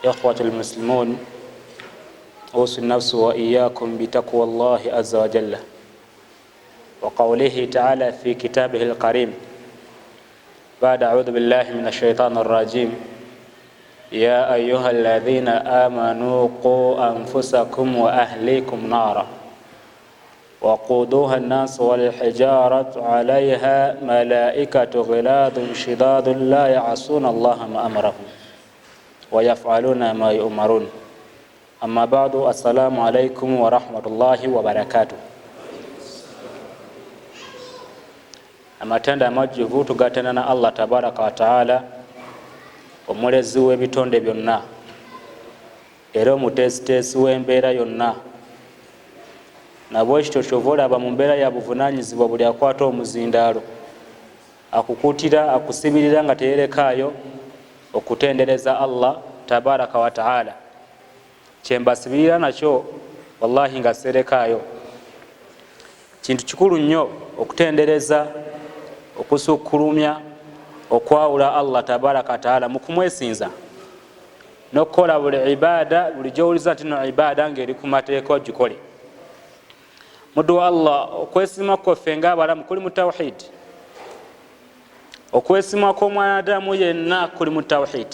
إخوة المسلمون، أوصي النفس وإياكم بتقوى الله عز وجل وقوله تعالى في كتابه الكريم بعد أعوذ بالله من الشيطان الرجيم: يا أيها الذين آمنوا قوا أنفسكم وأهليكم نارا وقودها الناس والحجارة عليها ملائكة غلاظ شداد لا يعصون الله ما أمرهم ويفعلون ما يؤمرون. أما بعد، السلام عليكم ورحمة الله وبركاته. Amatendo amajjuvu tugatenda na Allah tabaraka wataala, omulezi w'ebitonde byonna era omuteesiteesi w'embeera yonna. Nabwekityo kyova olaba mu mbeera ya buvunanyizibwa, buli akwata omuzindaalo akukutira, akusibirira nga teyerekaayo okutendereza Allah tabaraka wataala. Kyembasibirira nakyo, wallahi nga serekaayo, kintu kikulu nnyo okutendereza, okusukkulumya, okwawula Allah tabaraka wataala mu kumwesinza n'okukola buli ibaada, buli gyowuliza nti no ibaada ngaeri ku mateeka, ogikole. Muddu wa Allah, okwesima kwaffe ngaabalamu kuli mu tawhid. Okwesima kw'omwanadamu yenna kuli mu tawhid.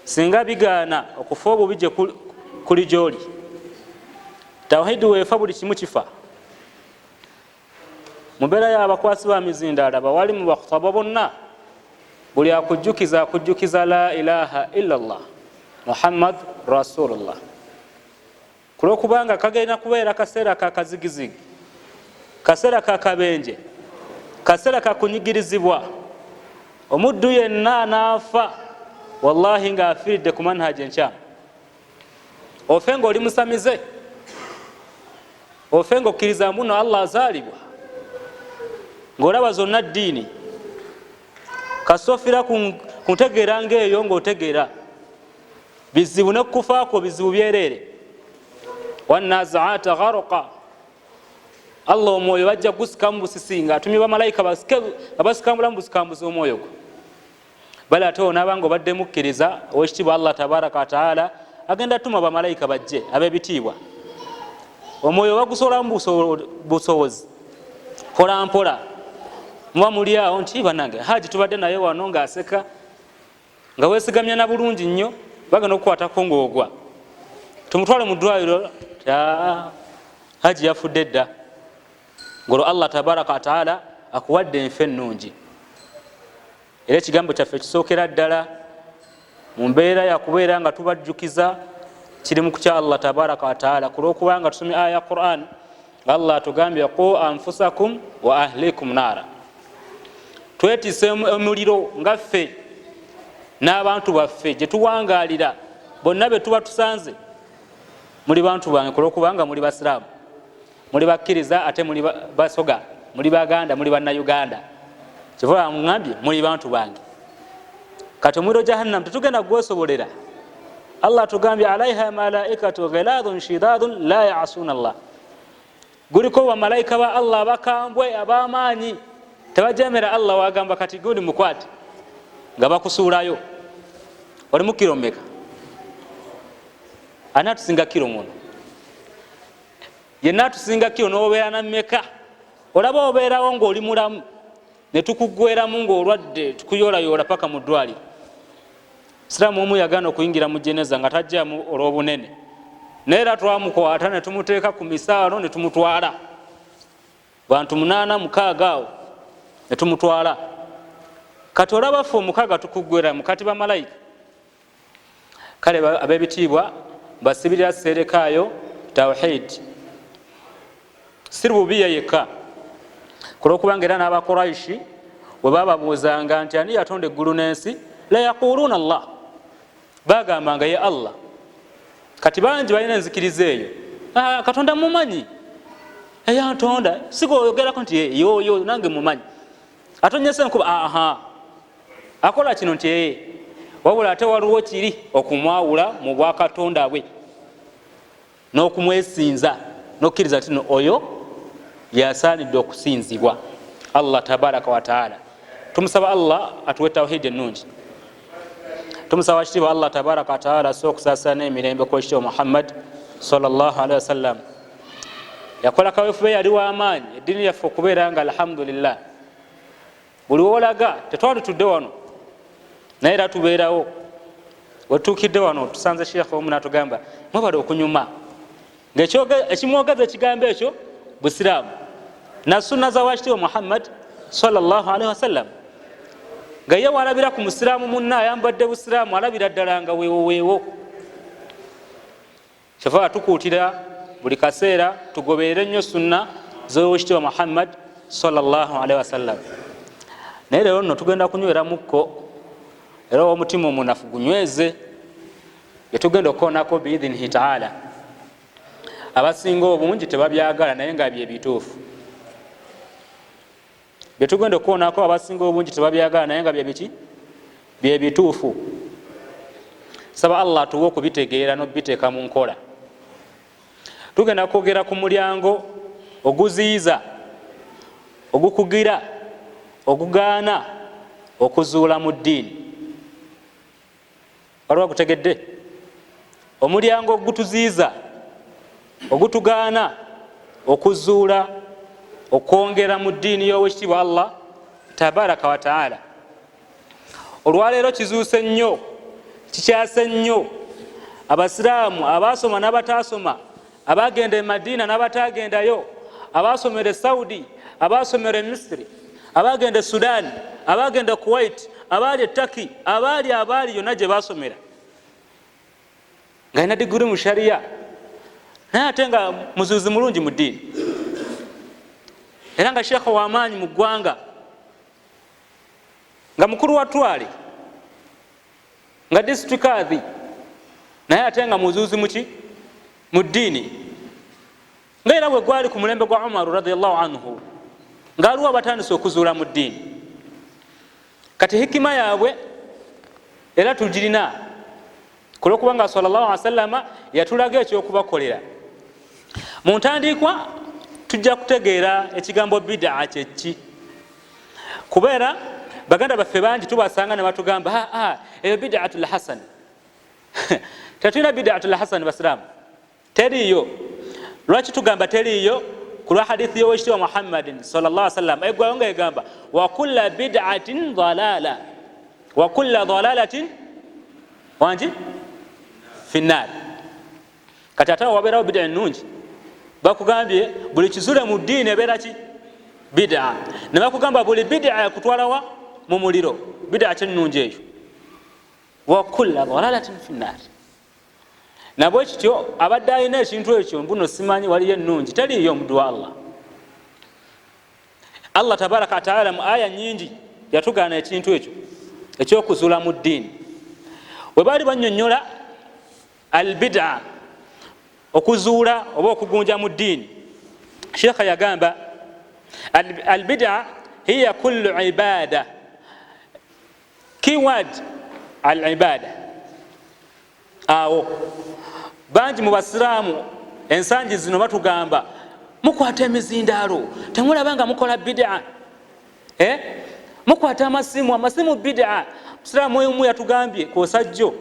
Singa bigaana, okufa obubi gye kuli gyoli. Tawhidi weefa, buli kimu kifa. Mu mbeera y'abakwasi ba mizindaala, bawali mu bakutaba bonna, buli akujjukiza akujjukiza la ilaha illa llah Muhammad rasulullah, kulwokubanga kagenda kubeera kaseera kakazigizigi, kaseera kakabenje, kaseera kakunyigirizibwa. Omuddu yenna anaafa, wallahi nga afiiridde ku manhaji enkyamu, ofe nga oli musamize, ofe nga okkiriza mbuno Allah azaalibwa, ngaolaba zonna ddiini, kasofira ku ntegeera ngaeyo, ngaotegeera bizibu nekufaakwo bizibu byereere. Wanazaata gharqa, Allah omwoyo bajja gusikamu busisi nga atumye bamalayika nga basikambulamu busikambuzi omwoyo gwo. Bale ate onaaba nga obadde mukkiriza, owekitiibwa Allah tabaraka wataala agenda tuma bamalayika bajje ab'ebitiibwa, omwoyo bagusolamu busobozi mpola mpola. Muba muli awo nti banange haji tubadde naye wano ngaaseka, nga wesigamya na bulungi nnyo, bagenda okukwatako ngaogwa, tumutwale mu ddwaliro, haji yafudde dda. Ngolwo Allah tabaraka wataala akuwadde enfa ennungi. Era ekigambo kyaffe kisookera ddala mu mbeera yakubeera nga tubajjukiza kiri mu kutya Allah tabaraka wataala, kulwokubanga tusomye aya ya Quran, Allah atugambye: qu anfusakum wa ahlikum naara. Twetise omuliro nga ffe n'abantu baffe gye tuwangaalira bonna be tuba tusanze. Muli bantu bange kulwokubanga muli basiraamu, muli bakkiriza, ate muli basoga, muli baganda, muli bannayuganda. Kiva ŋambye muli bantu bange. Kati omuliro jahannam tetugenda gwesobolera. Allah tugambye: alaiha malaikatu ghiladun shidadun la yasuna Allah. Guliko bamalayika ba Allah abakambwe, abamaanyi, tebajemera Allah wagamba. Kati gundi mukwate nga bakusuulayo, oli mukiro meka? Ani atusinga kiro muno? Yenna atusinga kiro nobeera nameka? Olaba obeerawo ngaoli mulamu, netukugweramu ngaolwadde, tukuyoolayoola paka mu ddwaliro. Siraamu omu yagaana okuyingira mu jeneza nga tajjamu olw'obunene, naye era twamukwata netumuteeka ku misaalo netumutwala, bantu 8 6 awo netumutwala. Kati olaba ffe omukaaga tukugweramu, kati bamalayika. Kale ab'ebitiibwa, basibirira serekaayo tawhid si rububiya yekka, kulwokubanga era n'abakuraishi bwe bababuuzanga nti ani yatonda eggulu n'ensi, la yaquluuna Allah, bagambanga ye Allah. Kati bangi balina enzikiriza eyo, Katonda mumanyi eyantonda, sigoyogerako nti yoyo nange mumanyi, atonyese nkuba, aha, akola kino nti ee. Wabula ate waliwo kiri okumwawula mu bwakatonda bwe n'okumwesinza nokkiriza nti no oyo yasaanidde okusinzibwa, Allah tabaraka wataala. Tumusaba Allah atuwe tawhidi ennungi. Tumusaba kitiibwa Allah tabaraka wataala so okusaasira n'emirembe ku ekitiibwa Muhammad salllahalihi wasallam. Yakola kawefube, yali w'amaanyi eddiini yaffe okubeera nga alhamdulillah buli wolaga tetwalitudde wano, naye era tubeerawo. Wetutuukidde wano tusanze sheekh omu natugamba mwebale okunyuma, ngaekimwogeza ekigambo ekyo busiraamu na sunna za wakitiibwa Muhammad salllahalihi wasallam, nga ye walabira ku musiraamu munna ayambadde busiraamu alabira ddala nga weewo weewo. Kyeva tukuutira buli kaseera tugoberere nnyo sunna z'owekitiibwa Muhammad salllahalihi wasallam. Naye leero nno tugenda kunywera mukko, era omutima omunafu gunyweze byetugenda okukonako biidhinihi taala. Abasinga obungi tebabyagala, naye nga byebituufu byetugenda okukonako. Abasinga obungi tebabyagala, naye nga byebiki byebituufu. Saba Allah tuwe okubitegeera nobiteeka mu nkola. Tugenda kwogera ku mulyango oguziyiza, ogukugira, ogugaana okuzuula mu ddiini. Waliwo gutegedde omulyango ogutuziyiza, ogutugaana okuzuula, okwongera mu ddiini y'owekitiibwa Allah tabaraka wataala? Olwaleero kizuuse nnyo, kikyase nnyo. Abasiraamu abasoma n'abataasoma, abagenda e Madiina n'abatagendayo, abasomera e Saudi, abasomera e Misiri, abagenda e Sudan, abagenda e Kuwait, abaali e Taki, abaali yonna gye basomera, nga alina diguri mu shariya, naye ate nga muzuuzi mulungi mu ddiini, era nga sheekha w'amaanyi mu ggwanga, nga mukulu wa twale, nga district kadhi, naye ate nga muzuuzi muki mu ddiini. Nga era bwe gwali ku mulembe gwa Umaru radiallahu anhu, ngaaliwo abatandise okuzuula mu ddiini. Kati hikima yaabwe era tugirina kulwokubanga sallallahu alaihi wasallama yatulaga ekyokubakolera. Mu ntandikwa tujja kutegeera ekigambo bidaa kyeki, kubeera baganda baffe bangi tubasanga ne batugamba eyo bidaatu lhasan. Tetulina bidaatu lhasan, basiraamu, teriiyo. Lwaki tugamba teriiyo? Kulwa hadithi yowekitiibwa Muhammadin sallallahu sallam egwayo nga egamba wakulla bidaatin dalala wakulla dalalatin wangi finnar. Kati ate wabeerawo bidaa ennungi. Bakugambye buli kizule mu ddiini ebeera ki bidaa, ne bakugamba buli bidaa yakutwalawa mu muliro. Bidaa kyennungi eyo? Wakulla dalalatin finnar. Nabwe kityo abadde alina ekintu ekyo mbuno simanyi waliyo ennungi, teriiyo omuddu wa Allah. Allah tabaraka wataala mu aya nyingi yatugaana ekintu ekyo ekyokuzuula mu ddiini. We baali banyonyola albida, okuzuula oba okugunja mu ddiini, sheekha yagamba albida hiya kullu ibada, keyword al ibada. Awo bangi mu basiraamu ensangi zino batugamba mukwata emizindaalo, temulaba nga mukola bidaa? Eh? Mukwata amasimu, amasimu bidaa. Musiraamu omu yatugambye kwosajjo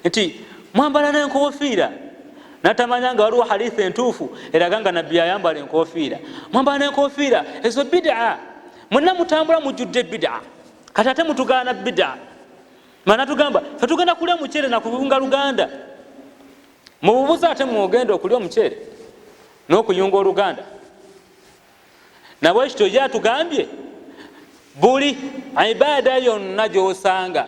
nti mwambala nenkofiira, natamanya nga waliwo haditha entuufu eraga nga nabbi ayambala enkofiira. Mwambala nenkofiira, ezo bidaa. Mwenna mutambula mujjudde bidaa, kati ate mutugaana bidaa. Mana tugamba fe tugenda kulya muceere nakuyunga luganda. Mububuza ate mwogenda okulya omuceere n'okuyunga oluganda. Nabwekityo ye atugambye buli ibaada yonna gyosanga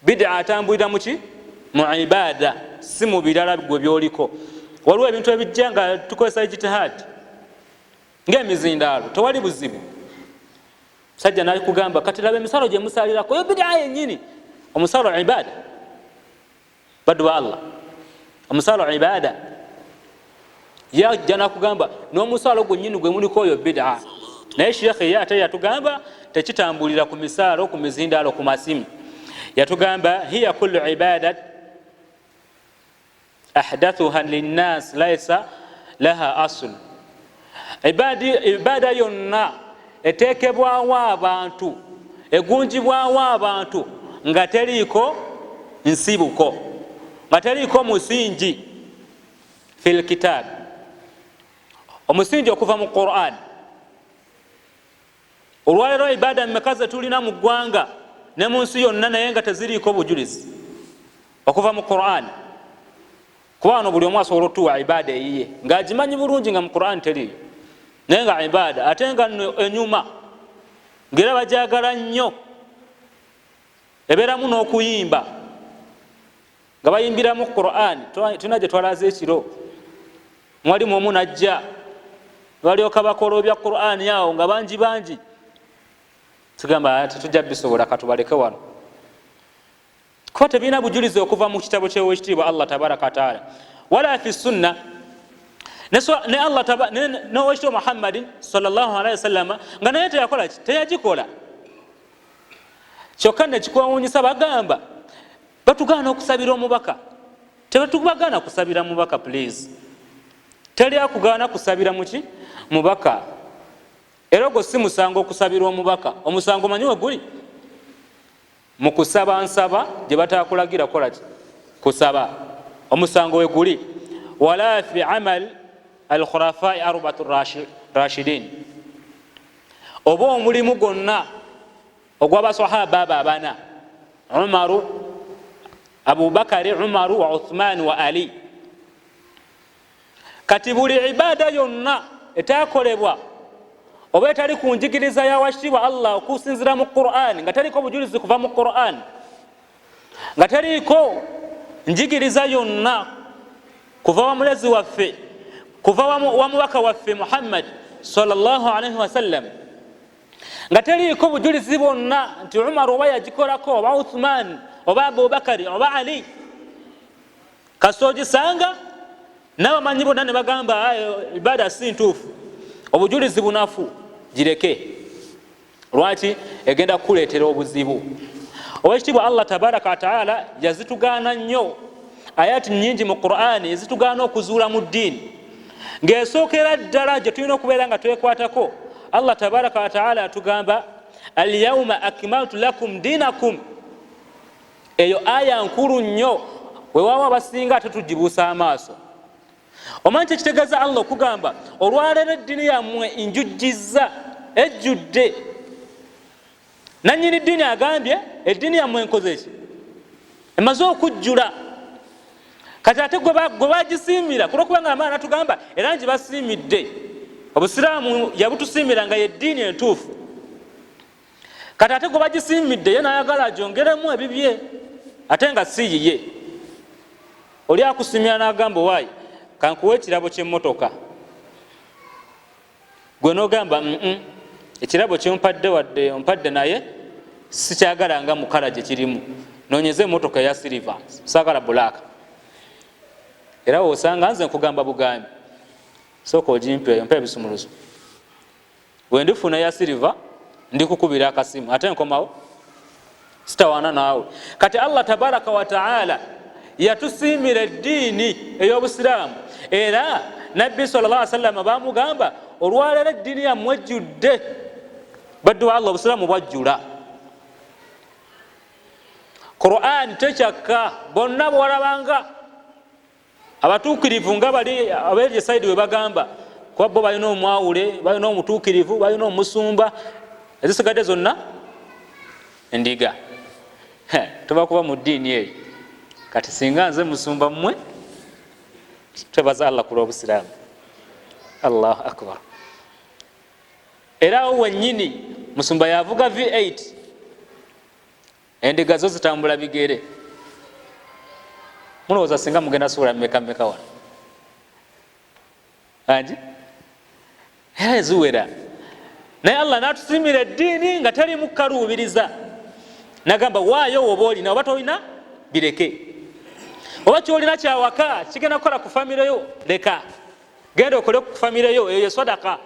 bida atambulira muki mu ibaada, si mu birala gwe byoliko. Waliwo ebintu ebijja nga tukozesa ijtihaadi ngaemizindaalo, tewali buzibu. Musajja nakugamba kati laba emisalo gyemusalirako, eyo bidaa yenyini. Omusalo ibaada, baddu ba Allah, omusalo ibaada. Yajja nakugamba n'omusalo gwenyini gwe muliko oyo bidaa. Naye sheekhe ye ate yatugamba tekitambulira ku misaalo, ku mizindaalo, ku masimu. Yatugamba hiya kullu ibadat ahdathuha linnas laisa laha asl. Ibaada yonna etekebwawo abantu Egunjibwawo abantu nga teriiko nsibuko, nga teriiko musingi fi lkitab, omusingi okuva mu Quran. Olwaleero ibada mmeka zetulina mu ggwanga ne mu nsi yonna, naye nga teziriiko bujulizi okuva mu Quran? Kuba wano buli omu asobola otuwa ibada eyiye ngaagimanyi bulungi, nga mu Quran teriiyo, naye nga ibada, ate nga nno enyuma, ngaera bajagala nnyo, ebeeramu n'okuyimba nga bayimbiramu Quran. Tulina gye twalaze ekiro, mwalimu omu najja, balyoka bakolobya Quran awo nga bangi bangi. Tugamba tetujja bisobola, katubaleke wano, kuba tebirina bujulizi okuva mu kitabo kyewekitiibwa Allah tabaraka wataala, wala fi sunna ne Allah nowekitiibwa Muhammadin salllahalihi wasallama, nga naye teyakola ki, teyagikola. Kyokka nekikwewunyisa, bagamba batugaana okusabira omubaka. Tebatubagaana kusabira mubaka, please. Teri akugaana kusabira muki? Mubaka. Era ogwo si musango okusabira omubaka. Omusango manyi we guli? Mu kusaba nsaba gye batakulagira kolaki, kusaba. Omusango we guli wala fi amal alkhurafai arbatu rashidin, oba omulimu gwonna ogw'abasahaba abo abana, Umaru, Abubakari, Umaru wa Uthman wa Ali. Kati buli ibada yonna etakolebwa oba etali ku njigiriza ya wakitiibwa Allah okusinzira mu Quran, nga teriko bujulizi kuva mu Quran, nga teriko njigiriza yonna kuva wa mulezi waffe, kuva wa mubaka waffe Muhammad salllahalaihi wasallam, nga teriiko bujulizi bwonna nti Umar oba yagikolako, oba Uthman, oba Abubakari, oba Ali, kasita ogisanga n'abamanyi bonna ne bagamba ibada si ntuufu, obujulizi bunafu, gireke. Lwaki? Egenda kukuleetera obuzibu. Owekitiibwa Allah tabaraka wataala yazitugaana nnyo, ayati nyingi mu Qurani ezitugaana okuzuula mu ddiini. Ng'esookera ddala gye tulina okubeera nga twekwatako, Allah tabaraka wataala atugamba, "Alyauma akmaltu lakum dinakum." Eyo aya nkulu nnyo, wewawo abasinga ate tugibuusa amaaso. Omanyi kyekitegeeza Allah okugamba, "Olwaleero eddiini yammwe njujjizza, ejjudde"? Nanyini ddiini agambye, "Eddiini yammwe enkoze ki? Emaze okujjula." Kati ate gwe bagisiimira, kulwokubanga amaana natugamba era ngi basiimidde, obusiraamu yabutusiimira nga yeddiini entuufu. Kati ate gwe bagisiimidde ye nayagala agyongeremu ebibye, ate nga siyiye. Oli akusimira nagamba, "Owaayi, kankuwa ekirabo kyemmotoka." Gwe nogamba, "Ekirabo kyompadde, wadde ompadde, naye sikyagala nga mukala gye kirimu. Nonyeze emotoka eya silver, sagala black." Era wosanga nze nkugamba bugambi, "Sooka ogimpe, mpa ebisumuluzo, wendifuna eya silver ndikukubira akasimu, ate nkomawo, sitawaana naawe." Kati Allah tabaraka wataala yatusiimira eddiini ey'obusiraamu, era Nabbi sal salama bamugamba, "Olwaleero eddiini yammwe ejjudde." Baddu wa Allah, obusiraamu bwajjula. Quran tekyakka. Bonna bwalabanga abatuukirivu nga bali aberye side we bagamba, kuba bo balina omwawule, balina omutuukirivu, balina omusumba, ezisigadde zonna endiga. Tuba kuba mu ddiini eyo. Kati singa nze musumba mmwe, twebaza Allah ku lwobusiraamu. Allahu akbar! Era awo wennyini musumba yavuga V8, endiga zo zitambula bigere. Mulowooza singa mugenda suula meka meka wano angi? Era eziwera. Naye Allah natusimira eddiini nga teri mukaluubiriza, nagamba, "Waayo woba olina, oba tolina bireke, oba kyolina kyawaka kigenda kukola ku famire yo, leka genda okole ku famire yo." Eyo yeswadaka,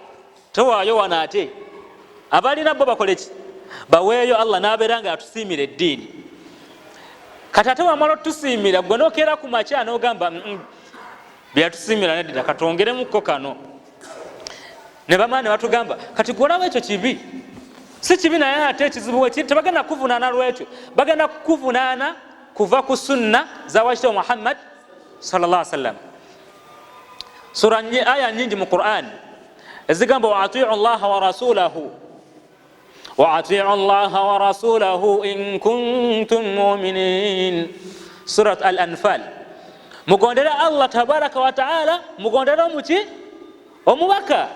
tewaayo wano. Ate abalina bo bakoleki? Baweeyo. Allah nabeera nga atusiimira eddiini. Kati ate wamala otusiimira, gwe nokeera ku makya nogamba, "Byatusiimira neddira, katwongeremukko kano." Nebamala ne batugamba, "Kati gwolaba ekyo kibi." Si kibi, naye ate ekizibu wekiri, tebagenda kukuvunaana lwekyo, bagenda kukuvunaana kuva ku sunna za wakitibwa Muhammad sallallahu sallam. Sura, aya nyingi mu Quran ezigamba wa atiu llaha wa rasulahu, wa atiu llaha wa rasulahu in kuntum muminin, Surat Al Anfal. Mugondere Allah tabaraka wataala, mugondere omuki, omubaka.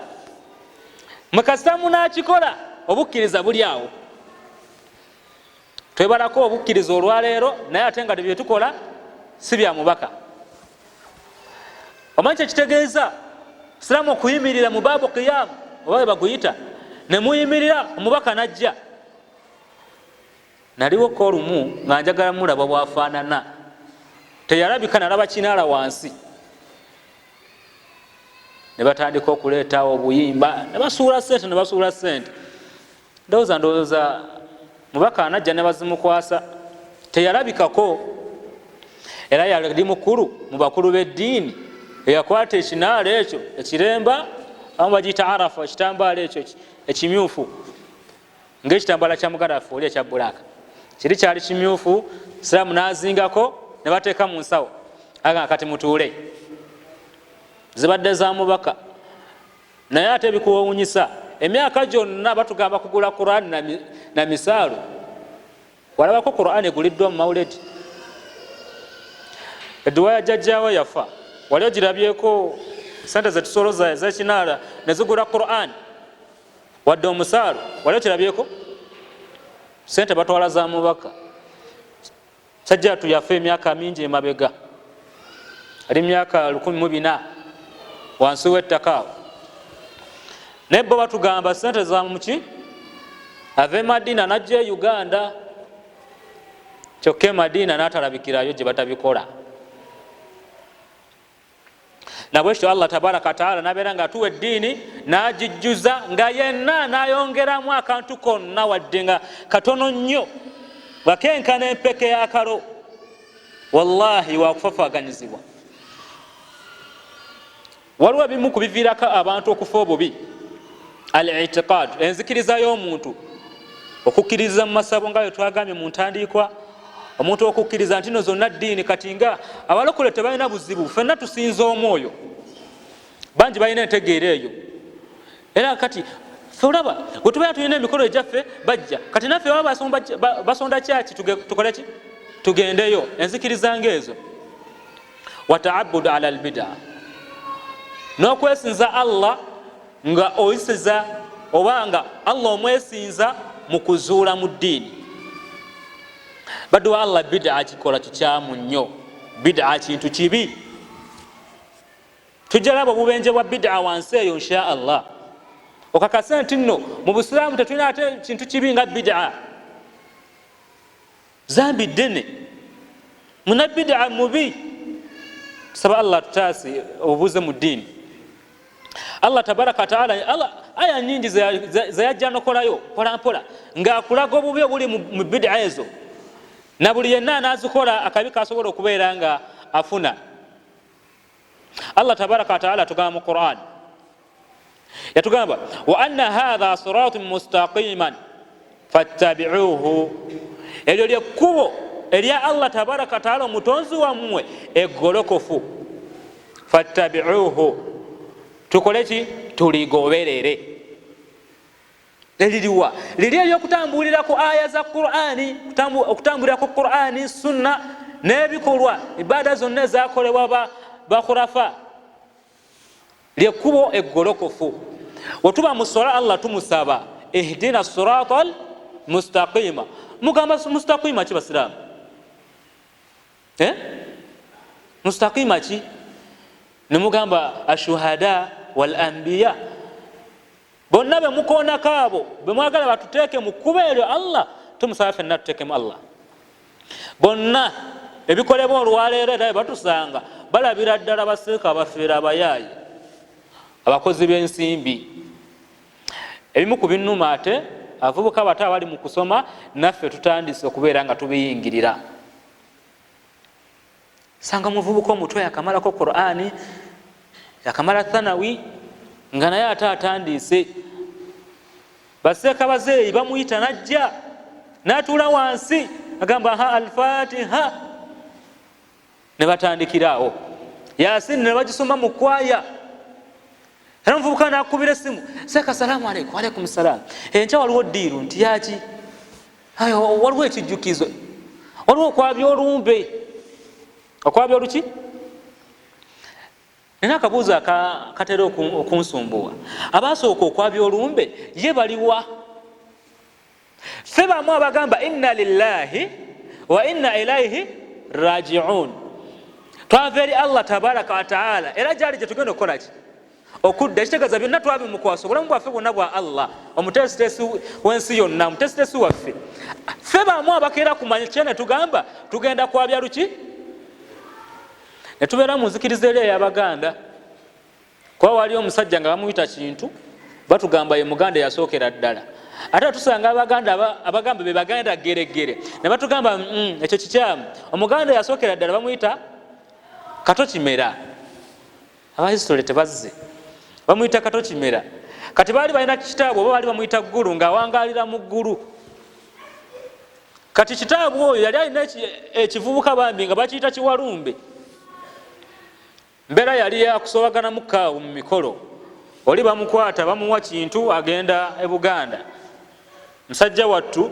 Mukasita munakikola, obukkiriza buli awo. Twebalako obukkiriza olwaleero, naye ate nga byetukola si bya mubaka. Omanyi kyekitegeeza siraamu okuyimirira mu baabu qiyamu, oba webaguyita, nemuyimirira, omubaka najja? Naliwoko olumu nga njagala mulaba bwafaanana, teyalabika. Nalaba kinaala wansi, ne batandika okuleetawo obuyimba, ne basuula sente, ne basuula sente. Ndowooza mubaka anajja ne bazimukwasa. Teyalabikako. Era yali mukulu mu bakulu b'eddiini eyakwata ekinaala ekyo ekiremba, abamu bagiyita Arafa, ekitambaala ekyo ekimyufu ngaekitambaala kya mugarafu oli ekya bulaka, kiri kyali kimyufu. Siraamu nazingako ne bateeka mu nsawo, aga kati mutuule, zibadde za mubaka. Naye ate ebikuwunyisa, emyaka gyonna batugamba kugula Qurani na misaalu. Walabako Qurani eguliddwa mu mawuledi? Edduwa ya jjajjawe yafa, wali ogirabyeko sente zetusoloza ezekinaala nezigula Quran wadde omusaalo? Wali okirabyeko? Sente batwala za mubaka. Sajjatu yafa emyaka mingi emabega, ali myaka 1400 wansi w'ettaka awo. Naye bo batugamba sente za muki, ava e Madina najja e Uganda, kyokka e Madina natalabikirayo gye batabikola. Nabwekityo Allah tabaraka wataala nabeera nga atuwa eddiini nagijjuza, nga yenna nayongeramu akantu konna wadde nga katono nnyo, nga kenkana empeke yakalo, wallahi wakufafaganyizibwa. Waliwo ebimu ku biviirako abantu okufa obubi: al itiqad, enzikiriza y'omuntu, okukkiriza mu masabo nga bwe twagambye mu ntandikwa, omuntu okukkiriza nti no zonna ddiini. Kati nga abalokole tebalina buzibu, fenna tusinza omwoyo, bangi balina entegeera eyo. Era kati fe olaba bwe tubeera tulina emikolo egyaffe, bajja. Kati naffe baba basonda kyaki, tukoleki? Tugendeyo. Enzikiriza ngaezo, wataabudu ala albida, n'okwesinza Allah nga oyisiza oba nga Allah omwesinza mu kuzuula mu ddiini. Badduwa Allah, bida kikola kikyamu nnyo, bida kintu kibi. Tujja laba obubenje bwa bida wansi eyo insha Allah, okakase nti nno mu busiraamu tetulina ate kintu kibi nga bida. Zambi ddene, muna bida mubi. Tusaba Allah tutaase obubuze mu ddiini. Allah tabaraka wataala, aya nyingi zeyajja nokolayo mpolampola ngaakulaga obubi obuli mu bida ezo, na buli yenna anazikola akabi kasobola okubeera nga afuna. Allah tabaraka wataala tugamba mu Quran, yatugamba wa anna hatha siratun mustaqiman fattabiuhu, eryo lyekkubo erya Allah tabaraka wataala omutonzi wammwe egolokofu, fattabiuhu, tukole ki? Tuligoberere. Eririwa? Liri eryokutambulira ku aya za Qurani, okutambulira ku Qurani, sunna n'ebikolwa, ibada zonna ezakolebwa bakhurafa. Lyekkubo eggolokofu. Wetuba musola, Allah tumusaba ihdina sirata mustaqima. Mugamba mustaqima ki, basiraamu? Eh? Mustaqima ki? Nemugamba ashuhada wal anbiya, bonna bemukonako abo bemwagala batuteeke mu kkuba eryo. Allah tumusaba fenna tuteekemu Allah. Bonna ebikolebwa olwaleero, era batusanga balabira ddala basiika, abafiira, abayaayi, abakozi b'ensimbi. Ebimu ku binuma, ate abavubuka bato abali mu kusoma, naffe tutandise okubeera nga tubiyingirira. Sanga muvubuka omutwe yakamalako Qurani, yakamala thanawi, nga naye ate atandise. Baseeka bazeeyi bamuyita najja natuula wansi, agamba ha Alfatiha, ne batandikiraawo Yasini ne bagisoma mu kwaya. Era omuvubuka nakubira esimu, seeka salaamu aleikum. Aleikum salaamu. Enkya waliwo ddiiru nti yaki, waliwo ekijjukizo, waliwo okwabya olumbe, okwabya oluki. Nina akabuuzo akatera okunsumbuwa. Abasooka okwabya olumbe ye baliwa? Ffe bamu abagamba inna lillahi wa inna ilaihi rajiun, twava eri Allah tabaraka wataala, era gyali gyetugenda okukolaki? Okudda. Ekitegeeza byonna twabimukwasa, obulamu bwaffe bwonna bwa Allah, omuteesiteesi w'ensi yonna, omuteesiteesi waffe. Ffe bamu abakeera kumanya kye ne tugamba tugenda kwabya luki, ne tubeera mu nzikiriza eri ey'Abaganda. Kuba wali omusajja nga bamuyita Kintu, batugamba ye Muganda eyasookera ddala. Ate tusanga Abaganda abagamba be Baganda geregere, ne batugamba ekyo kikyamu, Omuganda eyasookera ddala bamuyita Kato Kimera. Abahistory tebazze, bamuyita Kato Kimera. Kati baali balina kitaabwe oba baali bamuyita Ggulu, ng'awangalira mu ggulu. Kati kitaabwe oyo yali alina ekivubuka bambi nga bakiyita Kiwalumbe. Mbeera yali yakusobagana mukaawo mu mikolo, oli bamukwata bamuwa Kintu agenda e Buganda. Musajja wattu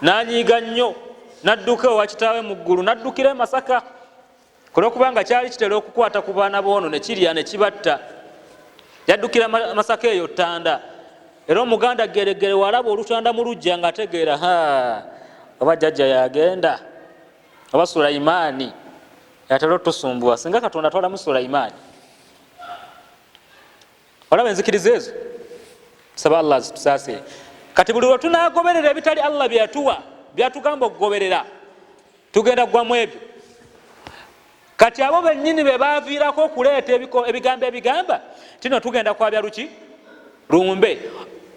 nanyiiga nnyo, nadduka ewa kitaawe mu ggulu, naddukira e Masaka, kulwokubanga kyali kitera okukwata ku baana boono nekirya nekibatta. Yaddukira Masaka eyo Ttanda. Era Omuganda geregere walaba olutanda mu lujja nga ategeera, ha, oba jjajja yagenda oba Sulaimaani yatera otusumbuwa. Singa Katonda atwalamu Sulaimaani. Olaba enzikiriza ezo, saba Allah azitusaasire. Kati buli lwe tunagoberera ebitali Allah byeyatuwa, byatugamba okugoberera, tugenda kugwamu ebyo. Kati abo bennyini be baviirako okuleeta ebigambo ebigamba tino tugenda kwabya luki? Lumbe.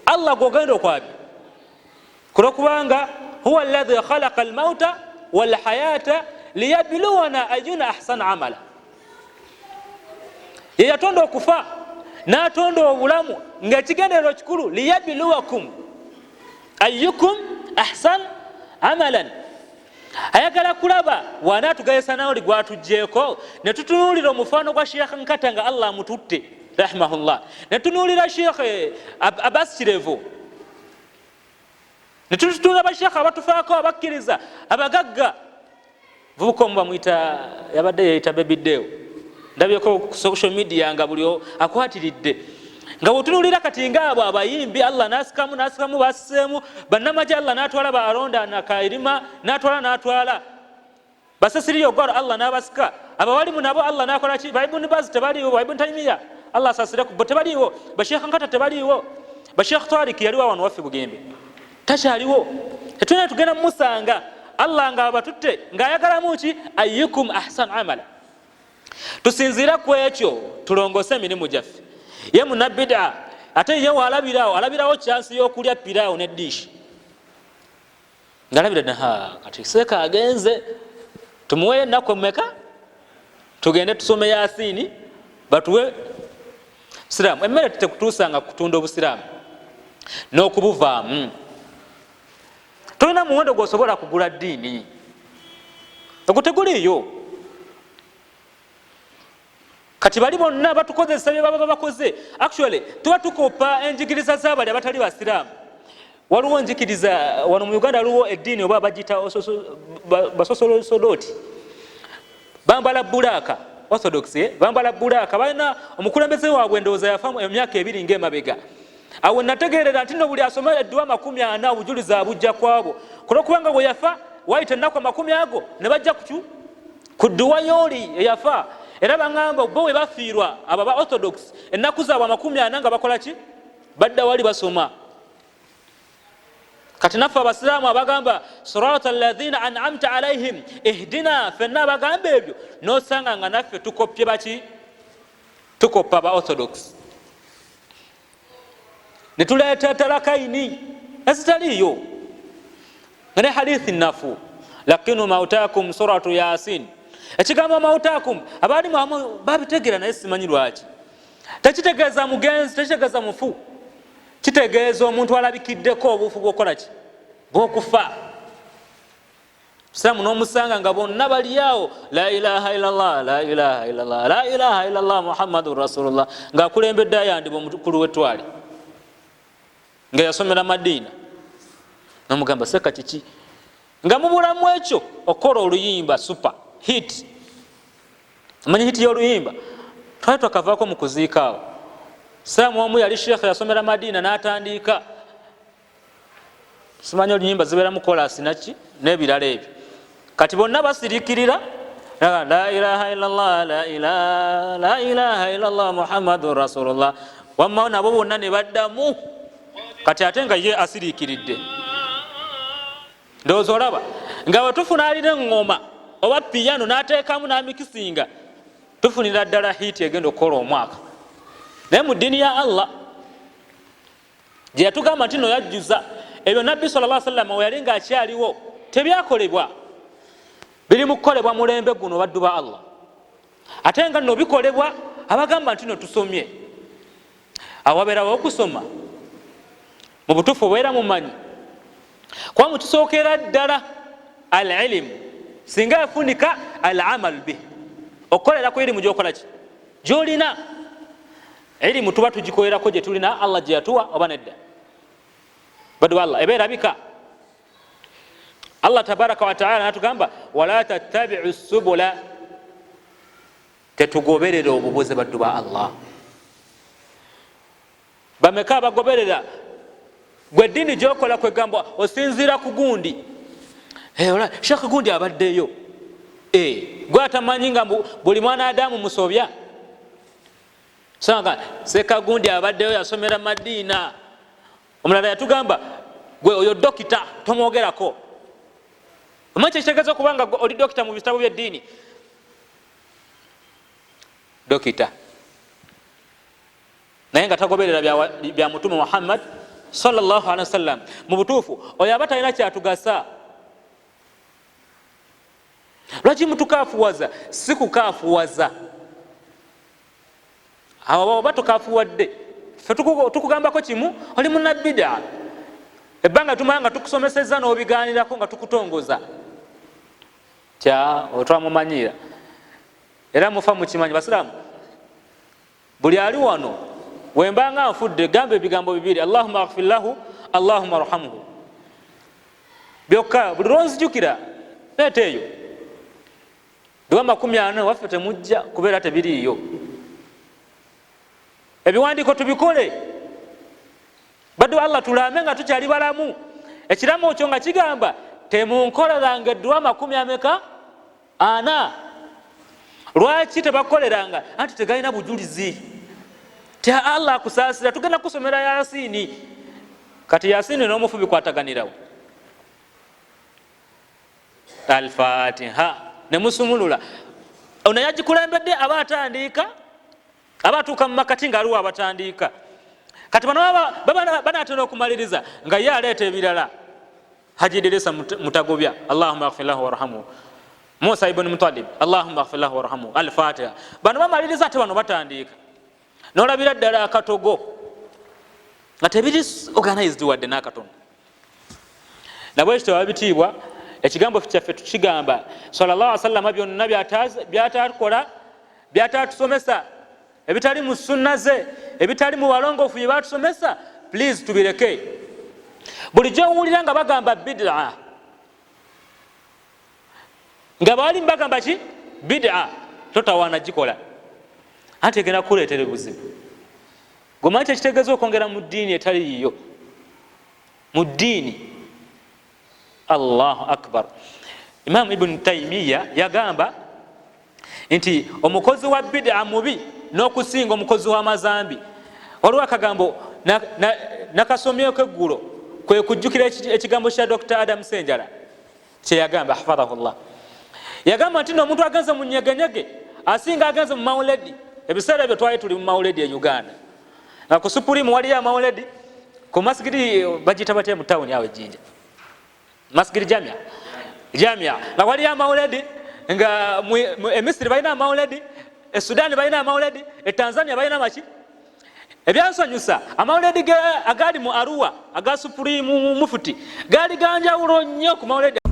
Allah gwogenda okwabya, kulwokubanga huwa alladhi khalaqa almauta walhayata liyabluwana ayuna ahsana amala. Ye yatonda okufa n'atonda obulamu ngaekigendererwa kikulu liyabluwakum ayukum ahsan amalan. Ayagala kulaba wanaatugayesa nawoli gwatugjeeko. Netutunuulira omufaano gwa Sheekh Nkata nga Allah amututte rahimahullah, netunuulira Sheekh Abbas Kirevu, netutunuulira basheekh abatufaako, abakkiriza, abagagga. Vubuka omu bamuyita, yabadde yeyita Bebideo, ndabyeko ku social media nga buli akwatiridde nga bwetunuulira. Kati ngaabo abayimbi Allah nasikamu nasikamu, basiseemu bannamagye, Allah natwala ba Aronda Nakairima, natwala natwala basesiriyo ogwaro, Allah nabasika. Abawalimu nabo Allah nakolaki? Ba Ibuni Baz tebaliiwo, ba Ibuni Taimiya Allah asasire bo tebaliiwo, bashekh Nkata tebaliiwo, bashekh Tarik yaliwo wano waffe Bugembe takyaliwo, tetulina tugenda mumusanga. Allah nga abatutte ngaayagalamu ki? Ayukum ahsan amala. Tusinziire ku ekyo tulongose emirimu gyaffe. Ye munabida ate ye walabirawo, alabirawo kyansi y'okulya piraawo ne diishi, ngaalabira ha kati seeka agenze, tumuweyo ennaku emeka tugende tusome Yasiini batuwe siraamu. Emmere tekutuusanga kutunda obusiraamu n'okubuvaamu. Tolina muwendo gwosobola kugula ddiini, ogwo teguliiyo. Kati bali bonna batukozesa bye baba bakoze. Actually tuba tukopa enjigiriza z'abali abatali basiraamu. Waliwo enjigiriza wano mu Uganda, waliwo eddiini oba bagiyita basosolosodooti, bambala bulaaka, Orthodox, eh? Bambala bulaaka, balina omukulembeze waabwe, endowooza yafa emyaka 2 ngaemabega. Awo nategerera nti no buli asoma edduwa 40 obujulizi abujja kwabo, kulwokubanga bwe yafa wayita ennaku 10 ago ne bajja kucu ku dduwa yooli eyafa. Era baŋŋamba bo bwe bafiirwa abo ba Orthodox, ennaku zaabwe 40 nga bakola ki? Badda wali basoma. Kati naffe abasiraamu abagamba sirata alladhina an'amta alaihim ihdina, fenna abagamba ebyo, nosanga nga naffe tukopye baki? Tukoppa ba Orthodox, netuleeta talakaini ezitaliiyo nga ne hadithi nafu. Lakinu mautakum suratu Yasin. Ekigambo mautakum abaalimu amu babitegeera, naye simanyi lwaki tekitegeeza mugenzi, tekitegeeza mufu. Kitegeeza omuntu alabikiddeko obuufu bwokukolaki, bwokufa. Siramu n'omusanga nga bonna bali awo, la ilaha illallah, la ilaha illallah, la ilaha illallah, Muhammadun rasulullah, ngaakulembedde ayandibwa omukulu w'ettwale nga yasomera Madiina. Nomugamba, seka kiki nga mubulamu ekyo okukola oluyimba super hit? Amanyi hit y'oluyimba, twali twakavaako mu kuziika awo. Siramu omu yali sheekhe, yasomera Madiina, n'atandika, simanyi oluyimba zibeeramu kolasi naki n'ebirala ebyo. Kati bonna basirikirira, la ilaha illallah, la ilaha illallah, Muhammadun rasulullah. Wamma nabo bonna ne baddamu. Kati ate nga ye asiriikiridde. Ndowooza olaba nga bwetufuna alina eŋŋoma oba piyano n'ateekamu n'amikisinga, tufunira ddala hit egenda okukola omwaka. Naye mu ddiini ya Allah gye yatugamba nti no yajjuza ebyo, Nabbi sal sallam we yali ngaakyaliwo tebyakolebwa. Biri mu kukolebwa mulembe guno, baddu ba Allah. Ate nga nno bikolebwa abagamba nti no tusomye. Awabeerawo okusoma mu butuufu obeera mumanyi, kuba mukisookera ddala al ilimu singa yafunika al amal bih, okukolera ku irimu gyokolaki gyolina. Irimu tuba tugikolerako gye tulina, Allah gye yatuwa, oba nedda, baddu Allah? Eba erabika. Allah tabaraka wataala natugamba, wala tattabiu subula, tetugoberera obubuze. Baddu ba Allah, bameka abagoberera gwe eddiini gyokola? Kwegamba osinziira ku gundi, sheekh gundi abaddeyo. Gwe atamanyi nga buli mwana Adamu musobya. Sanga seka gundi abaddeyo, yasomera Madiina. Omulala yatugamba, gwe oyo dokita tomwogerako. Omanyi kyekitegeeza okubanga oli dokita mu bitabo byeddiini? Dokita naye nga tagoberera bya Mutume Muhammad salllahalihi wasallam, mu butuufu oyo aba talina kyatugasa. Lwaki mutukafuwaza? Si kukafuwaza, awo oba tukafuwadde fe tukugambako kimu, oli munabida. Ebbanga tumala nga tukusomeseza n'obiganirako, nga tukutongoza kya otwamumanyira. Era mufa mukimanyi, basiraamu, buli ali wano, wembanga nfudde, gamba ebigambo bibiri, allahuma agfir lahu, allahuma arhamhu, byokka. Buli lwonzijukira leeta eyo duwa 40. Waffe temujja kubeera, tebiriiyo. Ebiwandiiko tubikole, baddu Allah, tulame nga tukyali balamu. Ekiramu kyo nga kigamba, temunkoleranga edduwa makumi ameka ana. Lwaki tebakoleranga? Anti tegalina bujulizi. Ti Allah akusaasira, tugenda kusomera Yasini. Kati Yasini n'omufu bikwataganirawo? Alfatiha nemusumulula, ono yagikulembedde aba atandika, aba atuuka mu makati nga aliwo abatandika. Kati bano banatera okumaliriza nga ye aleeta ebirala. Haji Dirisa Mutagobya, allahuma agfir lahu warhamhu. Musa ibuni Mutalib, allahuma agfir lahu warhamhu. Alfatiha, bano bamaliriza, ate bano batandika. Nolabira ddala akatogo nga tebiri organized wadde nakatono. Nabwekityo, babitiibwa, ekigambo kyaffe tukigamba, sallallahu sallama byonna byatakola, byatatusomesa, ebitali mu sunna ze, ebitali mu balongoofu bye batusomesa, please tubireke. Bulijjo owulira nga bagamba bida, nga balimu bagamba ki bida, totawaana gikola, anti egenda kukuleetera ebuzibu. Gomanyi kyekitegeeza okwongera mu ddiini etali yiyo? Mu ddiini, allahu akbar. Imamu Ibuni Taimiya yagamba nti omukozi wa bida mubi n'okusinga omukozi w'amazambi. Waliwo akagambo nakasomyeko eggulo, kwe kujjukira ekigambo kya Dr Adam Senjala kyeyagamba, hafadhahullah. Yagamba nti noomuntu agenze mu nyegenyege asinga agenze mu mauledi. Ebiseera ebyo twali tuli mu mauledi e Uganda, nga ku Supulimu waliyo amauledi, ku masigiri bagiyita batya mu tawuni awo ejjinja, masigiri Jamia, Jamia, nga waliyo amauledi, nga Emisiri balina amauledi, Esudaani balina amauledi, Etanzania balina maki. Ebyansanyusa, amawuledi agaali mu Aruwa aga Supreme Mufuti gaali ganjawulo nnyo ku mawuledi.